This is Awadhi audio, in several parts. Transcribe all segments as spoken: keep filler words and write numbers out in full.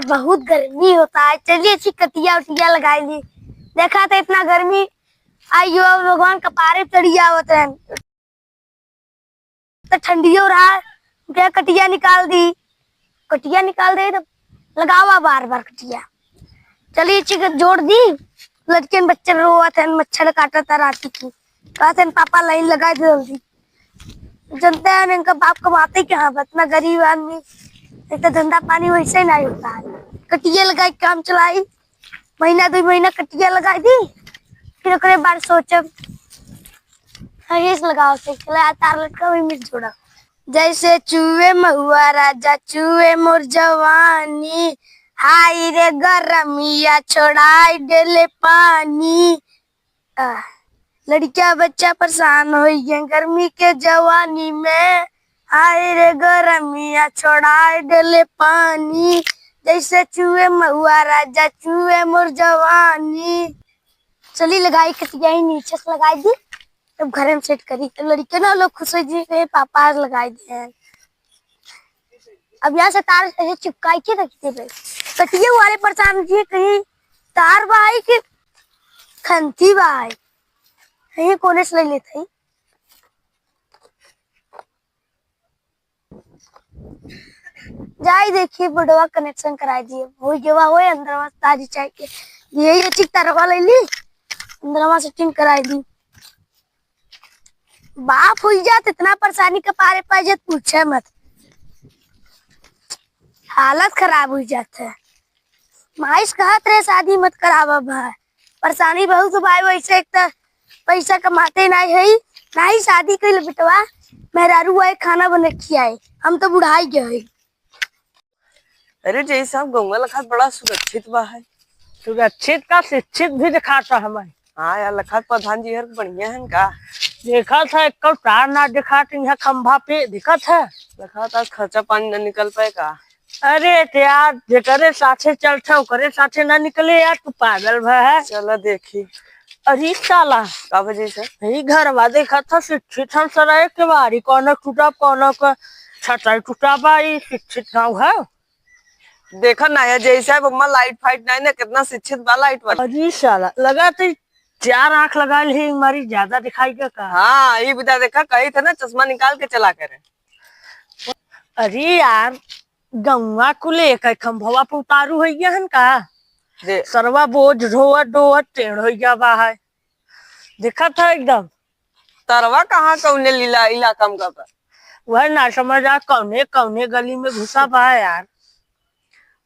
बहुत गर्मी होता है। चलिए अच्छी कटिया उटिया लगाई ली। देखा तो इतना गर्मी आई हो, भगवान कपारे पे चढ़ी आवत है। तो ठंडियो रहा, क्या कटिया निकाल दी, कटिया निकाल दे तो लगावा बार बार कटिया। चलिए अच्छी के जोड़ दी। लड़कियन बच्चन रोवत हैं, मच्छर काटत है राती की। कहत हैं, "पापा लाइन लगा दे जल्दी।" जनते हैं इनका बाप कमाते कहाँ बा, इतना गरीब आदमी, एक तो धंधा पानी वैसे ही नहीं होता है। कटिया लगाई काम चलाई, महीना दो महीना कटिया लगाई दी, फिर ओकरे बाद सोचब। हाँ, ये से लगाओ से, चला तार लटका वही मिल जोड़ा। जैसे चुए महुआ राजा चुए मोर जवानी, हाय रे गरमिया छोड़ाई देले पानी। आ, लड़किया बच्चा परेशान होई गए गर्मी के जवानी में। हाय रे गरमिया छोड़ाई देले पानी, जैसे चुए महुआ राजा चुए मोर जवानी। चली लगाई कटिया ही नीचे से लगाई दी, तब घर में सेट करी। तो लड़के ना लोग खुश हो जी, "ए पापा आज लगाई दिए हैं।" अब यहाँ से तार ऐसे चिपकाई के रख दे भाई। कटिया वाले परेशान जी, कहीं तार बा है कि खंती बा है, कहीं कोने से ले लेते हैं। जाई देखी बुढ़वा कनेक्शन कराई दिए, होई गवा होए अंदरवा ताजी चाय के। यही अच्छी तरवा ले ली, अंदरवा सेटिंग कराई दी। बाप हुई जात इतना परेशानी के पारे पा जात पूछे मत, हालत खराब हुई जात है। माइस कहत रहे शादी मत करावा भाई, परेशानी बहुत भाई, वैसे एक तो पैसा कमाते नहीं है, ना ही शादी कैले बेटवा, मेहरारू आए खाना बने खियाए, हम तो बुढ़ाई गए। अरे जय साहब, गौवा लखात बड़ा सुरक्षित बा है। सुरक्षित का, शिक्षित भी दिखाता हमें। हाँ यार, लखात प्रधान जी हर बढ़िया है का? देखा था एक तार ना दिखात यहाँ खंभा पे, दिखा था। लखात आज खर्चा पानी न निकल पाए का? अरे ते यार, जेकरे साथे चलता ओकरे साथे ना निकले यार, तू पागल भा है। चला देखी। अरे साला, का वजह से? यही घरवा देखा था, शिक्षित हम सराय के बारी, कौनो टूटा, कौनो का छटाई टूटा बा, ई शिक्षित गाँव है। देखा ना है, जय साहब, अम्मा लाइट फाइट नहीं ना, कितना शिक्षित बा लाइट वाला। अरे साला, लगा तो चार आँख लगा ले, हमारी ज्यादा दिखाई क्या का? हाँ, ये बता देखा, कही था ना चश्मा निकाल के चला करे। अरे यार, गौवा कुल एक है, खंभवा पे उतारू हो गया हन का? दे। सरवा बोझ ढोवत ढोवत टेढ़ हो गया बा है। देखा था एकदम। तरवा कहाँ कौने लीला इलाका में का बा? वह ना समझ आ कौने कौने गली में घुसा बा यार।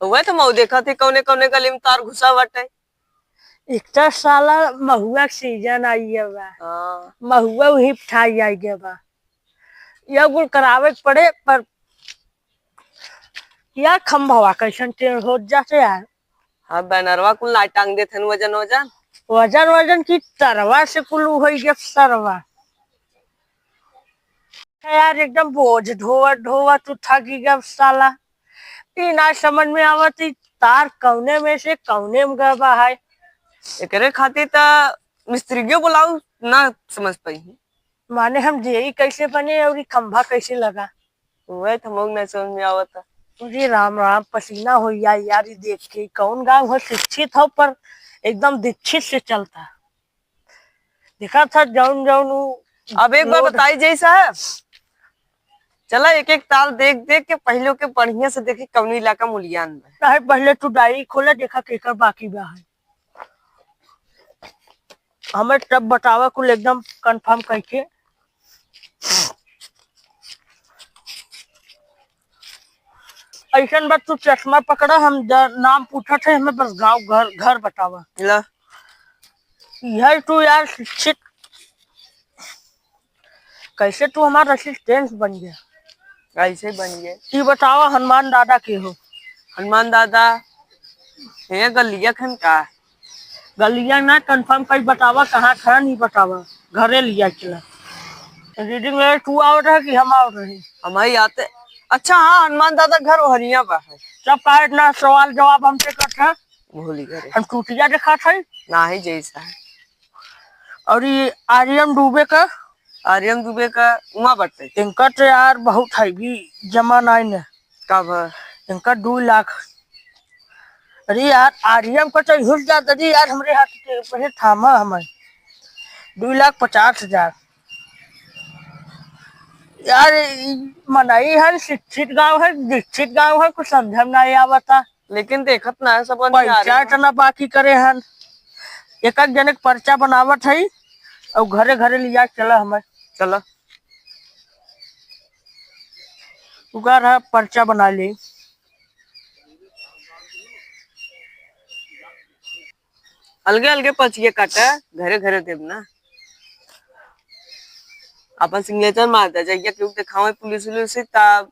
वह तो मऊ देखा थी कौने कौने गली में तार घुसा बाटे। एक तो साला महुआ के सीजन आई है बा। हाँ। महुआ वही ठाई आई गया बा। यह कुल करावे के पड़े पर यार खंभवा कैसन टेढ़ हो जाते यार। हाँ, बैनरवा कुल ना टांग देत हन वजन वजन। वजन वजन की तरवा से कुल होई गया सरवा। यार एकदम बोझ ढोवत ढोवत तू थक गया साला। ई ना समझ में आवत ई तार कौने में से कौने में गवा है। एकरे खातिर त मिस्त्रियों बुलाऊ ना समझ पाई। माने हम जेई कैसे बने और ई खंभा कैसे लगा? वह तो हम लोग नहीं समझ में आवत है। अरे राम राम, पसीना हो या यार, ई देख के कौन गाँव हो शिक्षित हो पर एकदम दीक्षित से चलता। देखा था जौन जौन उ अब एक बार रोड बताई जय साहब, चला एक एक तार देख देख के पहले के बढ़िया से देखी कौन इलाका मुलियान में। चाहे पहले तू डायरी खोले देखा केकर बाकी बा है। हमें तब बतावा कुल एकदम कंफर्म करके। ऐसन बात तू चश्मा पकड़ा, हम ज-, नाम पूछत है, हमें बस गाँव घर, घर बतावा। ला। यही तू यार शिक्षित, कैसे तू हमारा असिस्टेंट बन गया? कैसे बन गए? ई बतावा हनुमान दादा के हो? हनुमान दादा, ये गलिया खन का? गलिया ना, कंफर्म कई बतावा, कहाँ खड़ा नहीं बतावा, घरे लिया चला। रीडिंग ले तू आवत रहे कि हम आवत रहे? हम ही आते। अच्छा हाँ, हनुमान दादा घर ओहरिया बा है। सब काहे इतना सवाल जवाब हमसे करत है? भूल गए। हम चूतिया दिखात है? नाही जैसा है। और ये आर्यम दुबे का? आर्यम दुबे का उमा बटे। इनका तो यार बहुत है भी जमा नाई ने। का भा? इनका दो लाख। अरे यार, आर्यम को तो घुस जाता जी यार, हमरे हाथ के पहले थामा हमें दो लाख पचास हजार। यार, ई मनई हन, शिक्षित गाँव है, दीक्षित गाँव है, कुछ समझ में नहीं आवता। लेकिन देखत ना है सब अंधियारे पैसा में। इतना बाकी करे हन, एक एक जने के पर्चा बनावत है और घरे घरे लिया के चला हमें। चला। उगार है, पर्चा बना ले। अलगे अलगे पर्चिया काटा, घरे घरे देब ना। अपन signature मार दे, जइया केहू देखावे पुलिस उलिस से, तब।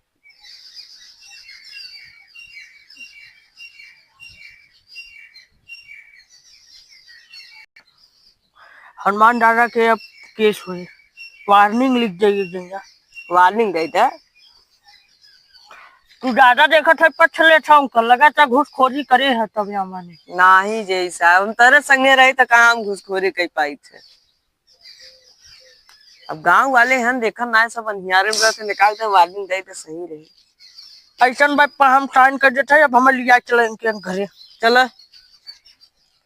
हनुमान दादा के अब केस होई, warning लिख जाइए जइया। Warning दे दे। तू ज्यादा देखत है, पछ लेत है उनकर, लगातार घूसखोरी करे है तब यहाँ माने। नाही जय साहब, हम तेरे संगे रही तो कहाँ हम घूसखोरी कर पाई थे। अब गाँव वाले हन, देखन ना सब अनिहारे में रहते, निकाल दे, warning दे तो सही रही। ऐसन बात पर हम sign कर देते हैं, अब हम लिया चले इनके घरे। चला,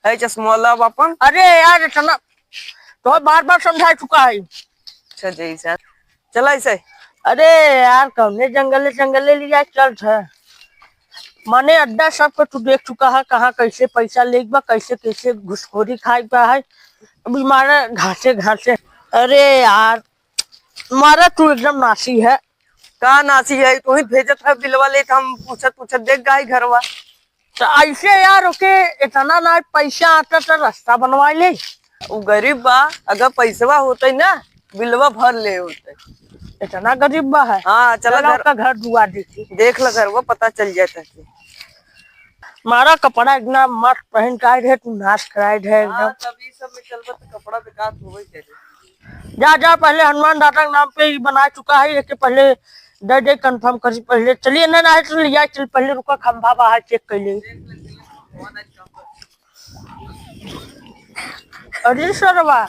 है चश्मा वाला अब अपन। अरे यार, इतना तो बार बार समझा चुका है। अच्छा जी सर, चला ऐसे। अरे यार, कौने जंगले जंगले लिया चल था। माने अड्डा सबको तू देख चुका है, कहाँ कैसे पैसा लेके बा, कैसे कैसे घुसखोरी खाए बा है। अभी मारा घासे घासे। अरे यार, मारा तू एकदम नासी है। का नासी है? तू ही भेजत है बिलवा लेत, हम पूछत पूछत देख गाई घरवा। तो ऐसे यार, ओके इतना ना पैसा आता तो रास्ता बनवा ले। उ गरीब बा, अगर पैसवा होते ना, बिलवा भर ले होते। इतना गरीब बा है। हाँ, चला चला घर। ओका घर दुआर देखी। देख ल घरवा, पता चल जाता है। मारा कपड़ा इतना मस्त पहन के आए रहे, तू नाश कराए रहे एकदम। हाँ, तब ई सब में चलबा तो कपड़ा बेकार होवे के चाही। जा, जा, पहले हनुमान दादा के नाम पे ही बना चुका है, एके पहले दे दे, confirm करी पहले। चलिए ना, ना, चल लिया, चल पहले रुका, खंभा बाहर check कर ले। अरे सरवा,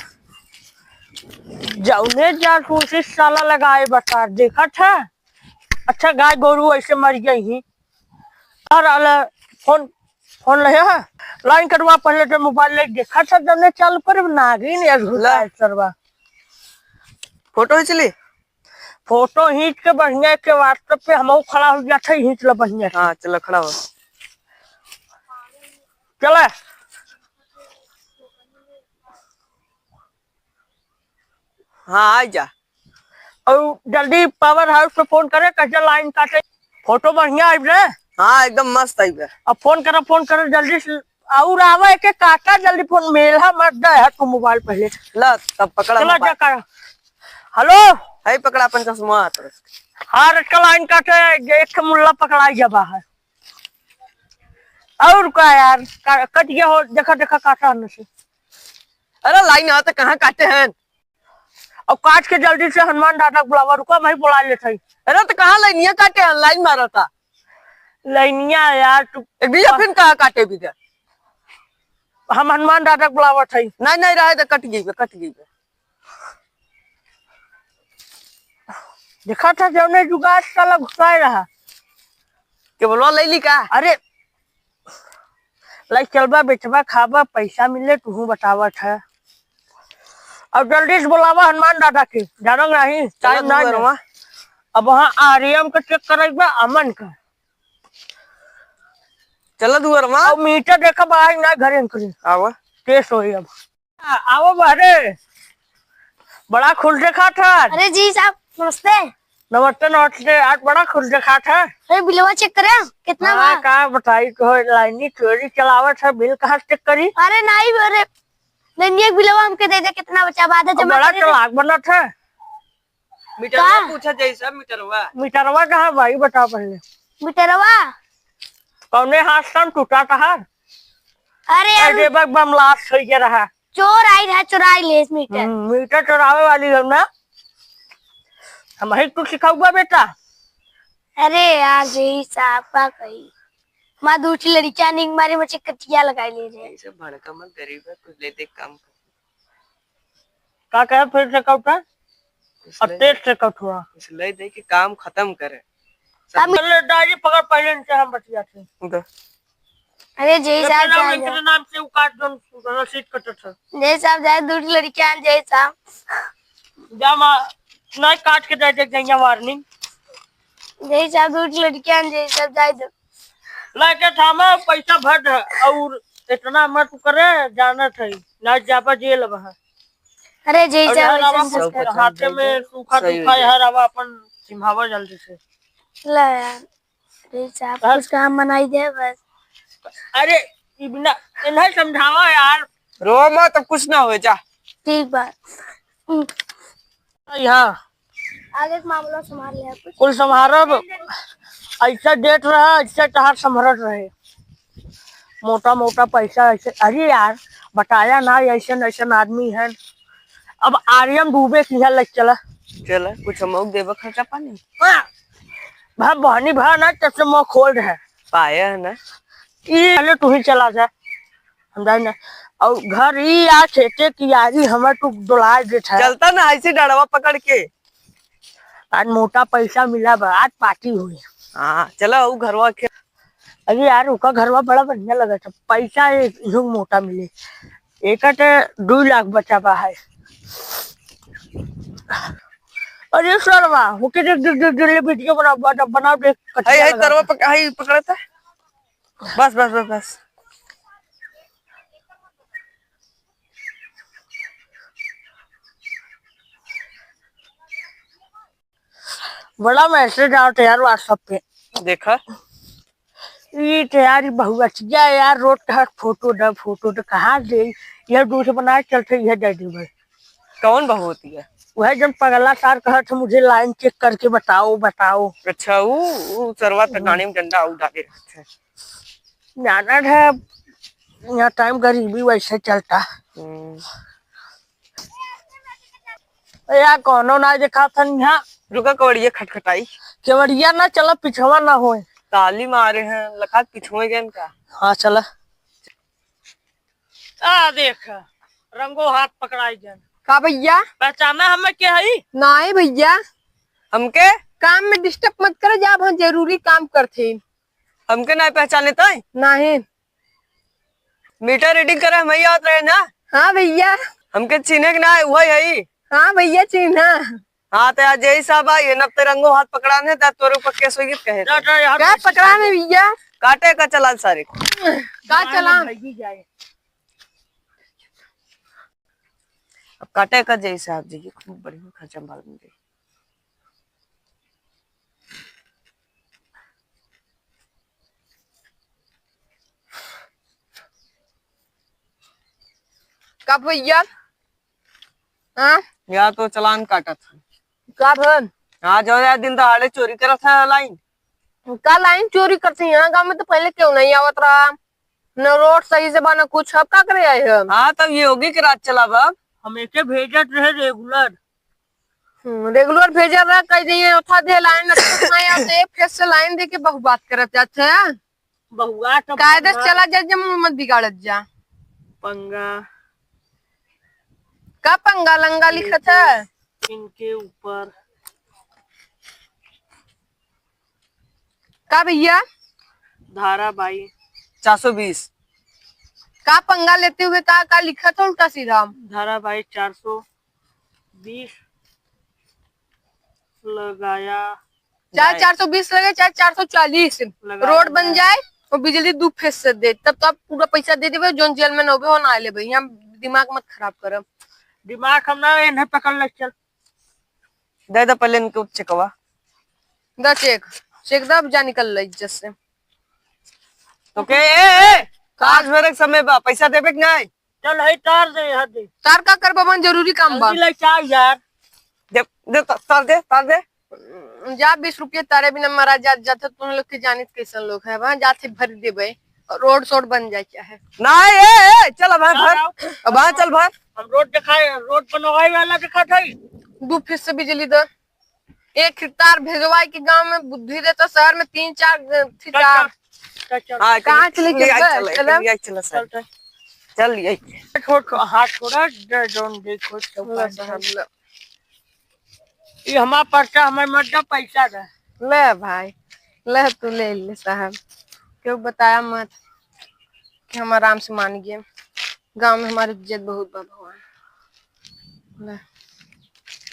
जौने जासूसी साला लगाए बता, देखत है? अच्छा, गाय गोरू ऐसे मर गई ही। और अला फोन, फोन ले है, line कटवा पहले तो mobile ले देखा था, जब ने चालू करे नागिन या घुसा ला। है सरवा। फोटो खींच ली? फोटो खींच के बढ़िया के WhatsApp पे हमहू खड़ा हो गया था, खींच लो बढ़िया से। हाँ, चलो खड़ा हो। चला। हाँ, आ जा। और जल्दी power house पे फोन करे, कैसे line काटे। फोटो बढ़िया आइब रे। हाँ, एकदम मस्त आइब रे। अब फोन करा, फोन करा जल्दी से। और आवे के काटा जल्दी फोन, मेला मत दे है तू mobile पहले। ला, तब पकड़ा चला mobile। जा कर। Hello। है, पकड़ा अपन चश्मा हाथ में। हाँ, रचका line काटे, एक ठे मुल्ला पकड़ा गया बाहर। और का यार, का-, कट गया हो, देखा, देखा, काटा न से। अरे line आता कहाँ काटे हैं? अब काट के जल्दी से हनुमान दादा के बुलावा, रुका, मैं बुला लेत हई। अरे तो कहाँ लाइनिया काटे हैं, line मारा था। लाइनिया यार, तू एक बीजा फिर कहाँ काटे बीजा? हम हनुमान दादा के बुलावत हई। नहीं, नहीं, रहे तो कट गई बे, कट गई बे। देखा था जौने जुगाड़ साला घुसाए रहा। के बोलवा ले ली का? अरे, लाई चलबा, बेचबा, खाबा, पैसा मिले, तुहू बतावत है। अब जल्दी से बुलावा हनुमान दादा के, जानब नहीं, चला time ना दुआरवा। है। अब वहाँ आर्यम के check करैबा, अमन का। चला दुआरवा। अब meter देखा बाहर ना घरे करे। आवा। केस होई अब। आ, आवा बाहरे। बड़ा खुश देखात है। अरे जी साहब, नमस्ते। नमस्ते, नमस्ते। आज बड़ा खुश देखात है। अरे बिलवा check करे, कितना हाँ, बा? का बताई, तो लाइनी चोरी चलावत है, बिल कहाँ से check करी? अरे नहीं, अरे ननिया के बिलवा हमके दे दे, कितना बचा, बाद में अब जमा बड़ा करे। चालाक बनत है। मीटरवा का? पूछा जाई सब, मीटरवा। मीटरवा कहाँ भाई, बताओ पहले। मीटरवा? कौने हाथ से टूटा तहार? अरे अरे यार, बम blast हो गया रहा। चोर आई रहा, चुराई ले मीटर। हम्म, मीटर चोरावे वाली हो ना, हम ही तू सिखाऊबा बेटा। अरे यार, यही साहब का कही। माँ दूसरी लड़कियां निक मारे, मुझे कटिया लगाई ले रहे। ऐसे भड़का मत, गरीब है, कुछ ले दे काम कर। का कहे फिर से कहता? कुछ और ले तेज दे। से कहत हुआ। कुछ ले दे के काम खत्म करे। सब हम ले डायरी पकड़, पहले इनसे हम बतियाते हैं। दे। अरे जय साहब, जय साहब। इनके नाम से उ काट दो, रसीद कटत है। जय साहब, जाए दूर लड़कियां, जय साहब। जा माँ, नहीं काट के दे दे, जइया warning। जय साहब, दूर लड़कियां, जय साहब, जाए दो। लेके थामा, पैसा भर दे, और इतना मत करे, जानत है, ना जाबा जेल बहा। अरे जय और साहब, यार, ऐसे अब मत कर। हाथे में सूखा सही हो सूखा जाए। यार, अब अपन सिम्हावा जल्दी से। ला यार। अरे साहब, हाँ। कुछ काम बनाई दे बस। अरे, इबना, इन्हें समझावा यार। रो मत, कुछ ना होए, जा। ठीक बा। हम्म। यहाँ। आगे के मामला संभाल ले कुछ। कुल संभारब, ऐसा देत रहा, ऐसा तहार संभरत रहे। मोटा मोटा पैसा ऐसे, अरे यार, बताया ना, ऐसन ऐसन आदमी है। अब आर्यन दुबे की है, लग चला। चला, कुछ हम देबा खर्चा पानी। हाँ। भा बहनी भा ना, तब से मुँह खोल रहे। पाया है ना। ई पहले तू ही चला जा, हम जाए ना। और घर ई आ खेते की यारी हमर तू डोला देत है। चलता ना, ऐसे डड़वा पकड़ के। आज मोटा पैसा मिला बा, आज पार्टी हुई। हाँ, चला, उ घरवा के। अरे यार, ओका घरवा बड़ा बढ़िया लगत है, पैसा ए-, इहू मोटा मिले। एकर ते दू लाख बचा बा है। अरे सरवा, ओके देख, देख, देख, देख, ले वीडियो बनाओ, बना-, बनाओ, देख, कटिया हाय, हाय, लगा तरवा के। पक-, हाय, पकड़ा था। बस, बस, बस, बस। बड़ा message आवत है यार WhatsApp पे। देखा। ई तो यार, ई बहुअचिया यार, रोड का फोटो द, फोटो द, कहाँ दे? यह दूर से बनाए चलते, यह दे दे भाई। कौन बहुअचिया? वह जन पगला सार कहत है, "मुझे line check करके बताओ, बताओ।" अच्छा, ऊ, ऊ सरवा त हम्म। गाने में डंडा ऊ डाले रहत है। जानत है, यहाँ time गरीबी वैसे चलता। हम्म। ए यार, कौनो ना देखात हन यहाँ। रुका, केवड़िया खटखटाई। केवड़िया ना, चला, पिछवा ना होए। ताली मारे हैं, लखात पिछवे गए का? हाँ, चला। आ देख, रंगो हाथ पकड़ाई जन। का भैया? पहचाना हमें के हई? नाहीं भैया। हमके? काम में disturb मत करे, जा, हम जरूरी काम करते। हमके नाहीं पहचाने तय? नाहीं। Meter reading करे हम ही आवत रहे ना? हाँ भैया। हमके चिन्हे के ना, वही है। हाँ भैया, चिन्हा। हाँ, तो आज यही साहब आई है, नब ते रंगो हाथ पकड़ाने, ता तोरे ऊपर case होई कहे। जा, जा, यार, का पकड़ाने भैया? काटे का चलान सारे। का चलान? अब काटे का जय साहब जी, खूब बढ़िया खर्चा मालूम दे। का भैया? हाँ? या तो चलान काटत है। का भन? हाँ, जो यार दिन दहाड़े चोरी करत है line। का line चोरी करते हैं? यहाँ गाँव में तो पहले क्यों नहीं आवत रहा? न रोड सही से बा, न कुछ। अब का करे आए हम? हाँ, तब योगी के राज चला बा। हम एके भेजत रहे regular। हम्म, regular भेजत रहे, कह दिए, उठा दे line, अब तक नहीं आते, फिर से line दे के बहु बात करत जाते हैं। बहुआ तो कायदे से पंगा। चला जा, जम मत बिगाड़त जा। पंगा। का पंगा लंगा लिखत है? इनके ऊपर। का भैया? धारा बाई। चार सौ बीस। का पंगा लेते हुए का, का लिखत हो उल्टा सीधा? धारा बाई चार सौ बीस लगाया चाहे जाए। चार सौ बीस लगे, चाहे चार सौ चालीस, लगा रोड बन जाए। जाए और बिजली दू phase से दे, तब तो आप पूरा पैसा दे देबे, जोन जेल में नौबे हो ना लेबे। यहाँ दिमाग मत खराब करब। दिमाग हम ना, इन्हें पकड़ ले, चल। दे दे पहले इनके चेकवा। द चेक, चेक द, अब जा निकल ले इज्जत से। तो के, ए, ए, का? आज मेरे समय बा, पैसा देबे कि नहीं? चल, है तार दे, यहाँ दे। तार का करबा, मन जरूरी काम बा। जल्दी ले, चाल यार। दे, दे, ता-, तार दे, तार दे। जा, बीस रुपये तारे बिना मरा जात, जात, तुम लोग के जानित कैसन लोग है, वहाँ जाते भर देबे, रोड सोड बन जाए चाहे। नहीं, ए, ए, चल, अब हाँ, भर। आओ। अब हाँ, चल, भर। हम रोड दिखाए, रोड बनवाए वाला दिखात है। दू phase से बिजली दे। एक तार भेजवाए के गांव में बुद्धि देता, शहर में तीन चार, अ, थी चल, तार। चल, चल, चल। हाँ, कहाँ चले के ले आई बा? चल, चल। ले आई चल, सर। चल, चल। चल, ले आई। छोड़, हाथ छोड़ा, ज-, जौन दे, छोड़, चौपाल लो साहब, लो। ये हमार पर्चा, हमार मत दे, पैसा दे। ले भाई, ले तू ले ले साहब, क्यों बताया मत। हम आराम से मान गए। गाँव में हमारी इज्जत बहुत बा भगवान। ले।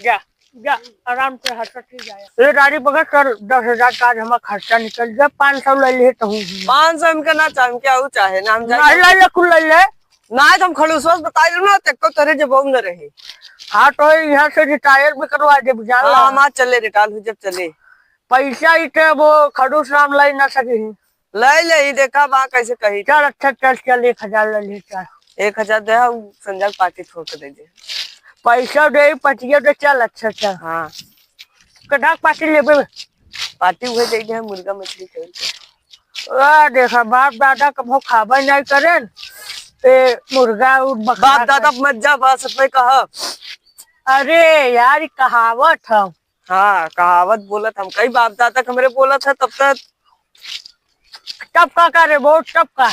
जा, जा, आराम से हंसत ही जाए। ए, गाड़ी पकड़ कर, दस हजार का आज हमारा खर्चा निकल गया, पाँच सौ ले लिए तो हूँ। पाँच सौ हमके ना चाहे, हमके आऊ चाहे ना, हम जाए नहीं, ले ले, कुल ले ले। ना, तो हम खड़ूसवा से बताई ना, तेको तोरे जवाब न रहे। हाँ, तो यहाँ से रिटायर भी करवा दे, बुझा हाँ, ला। हम आज चले, रिटायर हो जब चले। पैसा ही थे, वो खड़ूस राम लाई ना सके। ले ले, ई देखा बा कैसे कही। चल, अच्छा, चल, चल, एक हजार ले ले, चल। एक हजार दे, उ संजय पार्टी ठोक दे दे। पैसा दे, पटिया दे, चल, अच्छा, चल। हाँ। कदा पार्टी लेबे? पार्टी उहे दे दे, मुर्गा मछली खेल के। आ, देखा, बाप दादा कभो खाबे नहीं करेन। ए, मुर्गा और बकरा बाप दादा खाए। मत जा, बस इतने कहा। अरे यार, ई कहावत है। हाँ, कहावत बोलत हम कई बाप दादा के हमरे बोलत है, तब तक। तब का करे, बहुत तब का।